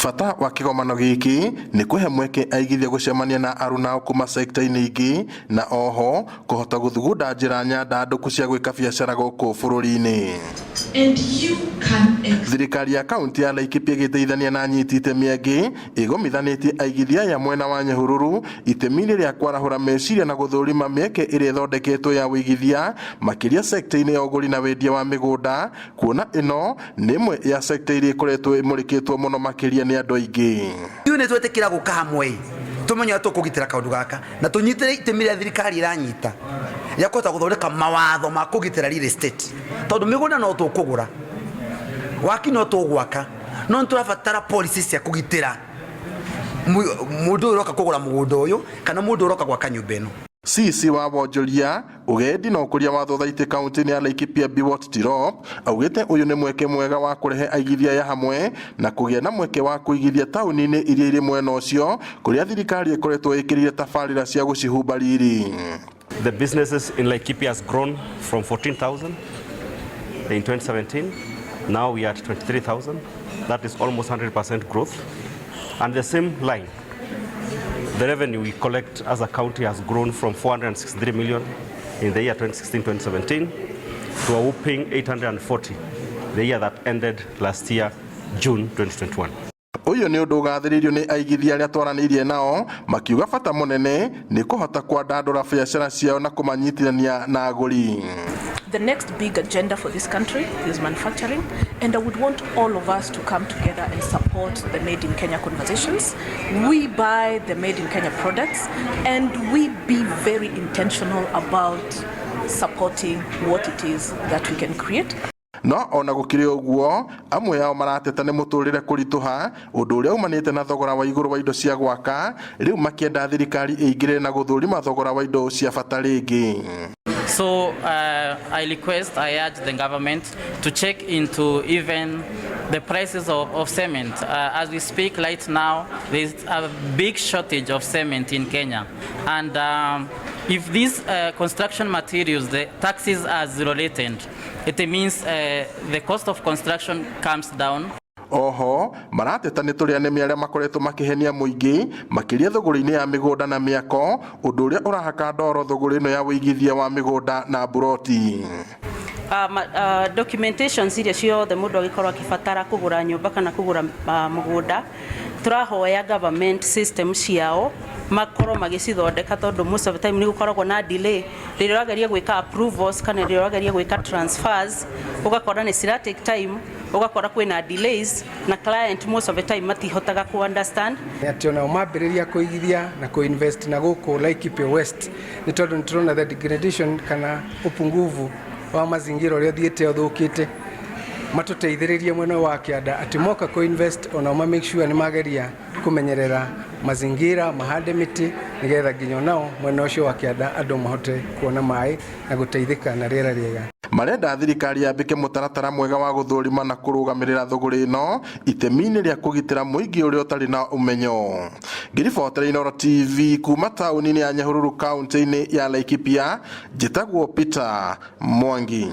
Bata wa kĩgomano gĩkĩ nĩ kũhe mweke aigithia gũcemania na arunao kuma sekta-inĩ ingĩ na oho kũhota gũthugunda njĩra nyandandũku cia gwĩka biacara gũkũ bũrũri-inĩ. And you can Thirikari ya kaunti ya Laikipia ĩgĩteithania na anyiti itemi angĩ ĩgomithanĩtie aigithia aya mwena wa Nyahururu itemi-inĩ rĩa kwarahũra meciria na gũthũrima mĩeke ĩrĩa ĩthondeketwo ya ũigithia, makĩria sekta-inĩ ya ũgũri na wendia wa mĩgũnda, kuona ĩno nĩ ĩmwe ya sekta iria ikoretwo ĩmũrĩkĩtwo mũno makĩria nĩ andũ aingĩ. Ithuĩ nĩ twetĩkĩra gũka hamwe, tũmenye ũrĩa tũkũgitĩra kaũndũ gaka na tũnyitĩre itemi rĩrĩa thirikari ĩranyita rĩa kũhota gũthondeka mawatho ma kũgitĩra real estate, tondũ mĩgũnda no tũkũgũra, waki no tũgwaka, no nĩ tũrabatara policy cia kũgitĩra mũndũ ũyũ ũroka kũgũra mũgũnda ũyũ kana mũndũ ũroka gwaka nyũmba ĩno. CC wa wonjoria, ũgendi na ũkũria wa thothaitĩ kaunti-inĩ ya Laikipia, Biwott Tirop, augĩte ũyũ nĩ mweke mwega wa kũrehe aigithia aya hamwe na kũgĩa na mweke wa kũigithia taũni-inĩ iria irĩ mwena ũcio kũrĩa thirikari ĩkoretwo ĩkĩrĩire tabarĩra cia gũcihumba riri. The businesses in Laikipia has grown from 14,000 in 2017. Now we are at 23,000. That is almost 100% growth. And the same line, the revenue we collect as a county has grown from 463 million in the year 2016-2017 to a whopping 840 the year that ended last year, June 2021. Ũyũ nĩ ũndũ ũgathĩrĩirio nĩ aigithia arĩa twaranĩirie nao, makiuga bata mũnene nĩ kũhota kwandandũra biacara ciao na kũmanyitithania na agũri. The next big agenda for this country is manufacturing, and I would want all of us to come together and support the Made in Kenya conversations. We buy the Made in Kenya products, and we be very intentional about supporting what it is that we can create. No ona gũkĩrĩ ũguo, amwe ao marateta nĩ mũtũrĩre kũritũha, ũndũ ũrĩa umanĩte na thogora wa igũrũ wa indo cia gwaka, rĩu makĩenda thirikari ĩingĩrĩre na gũthũrima thogora wa indo cia bata rĩngĩ. So I request, I urge the government to check into even the prices of cement. As we speak right now, there's a big shortage of cement in Kenya. And if these construction materials, the taxes are zero rated, it means the cost of construction comes down. Oho marateta nĩ tũrĩ anĩme arĩa makoretwo makĩhenia mũingĩ, makĩria thũgũrĩ-inĩ ya mĩgũnda na mĩako, ũndũ ũrĩa ũrahaka ndoro thũgũrĩ ĩno ya ũigithia wa mĩgũnda na mburoti. Documentations iria ciothe mũndũ agĩkorwo akĩbatara kũgũra nyũmba kana kũgũra mũgũnda, tũrahoya government system ciao makorwo magĩcithondeka, tondũ most of the time nĩ gũkoragwo na delay rĩrĩa ũrageria gwĩka approvals kana rĩrĩa ũrageria gwĩka transfers, ũgakora nĩ cira take time, ũgakora kwĩna delays na client most of the time matihotaga ku understand. Atĩ onao mambĩrĩria kũigithia na kũinvest na gũkũ Laikipia West, nĩ tondũ nĩ tũrona the degradation kana upungufu wa mazingira ũrĩa ũthiĩte ũthũkĩte, matũteithĩrĩrie mwena wa kĩanda atĩ moka kũinvest onao ma make sure nĩ mageria kũmenyerera mazingira, mahande mĩtĩ, nĩgetha nginya onao mwena ũcio wa kĩanda andũ mahote kuona maĩ na gũteithĩka na rĩera rĩega. Marenda thirikari yambĩke mũtaratara mwega wa gũthũrima na kũrũgamĩrĩra thũgũrĩ ĩno itemi-inĩ rĩa kũgitĩra mũingĩ ũrĩa ũtarĩ na ũmenyo. Ngĩribotera Inooro TV kuma taũni-inĩ ya Nyahururu, kaunti-inĩ ya Laikipia, njĩtagwo Peter Mwangi.